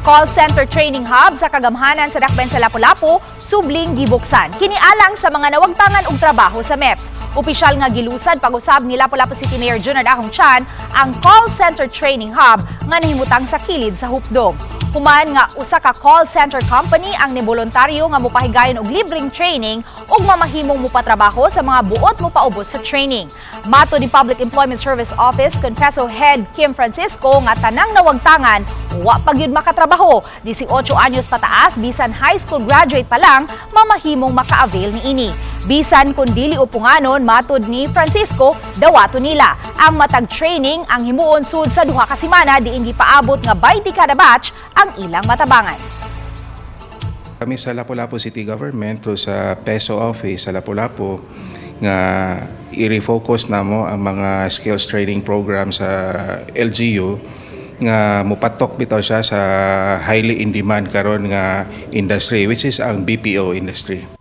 Call Center Training Hub sa kagamhanan sa Dakbayan sa Lapu-Lapu, subling gibuksan. Kini alang sa mga nawagtangan og trabaho sa MEPS. Opisyal nga gilusad pag-usab ni Lapu-Lapu City Mayor Junard Ahong Chan ang Call Center Training Hub nga nahimutang sa kilid sa Hoops Dome. Human nga usa ka call center company ang niboluntaryo nga mopahigayon og libreng training ug mamahimong mupatrabaho sa mga buot mopaubos sa training. Matod ni Public Employment Service Office Confeso Head Kim Francisco nga tanang nawagtangan wa pa gyud makatrabaho, 18 anyos pataas, bisan high school graduate pa lang, mamahimong maka-avail niini. Bisan kung dili upunganon, matud ni Francisco, dawato nila. Ang matag training ang himuon sud sa 2 ka semana diin gipaabot nga 20 kada batch ang ilang matabangan. Kami sa Lapu-Lapu City Government, through sa PESO office sa Lapu-Lapu, nga i-refocus namo ang mga skills training program sa LGU nga mupatok bitaw siya sa highly in demand karon nga industry, which is ang BPO industry.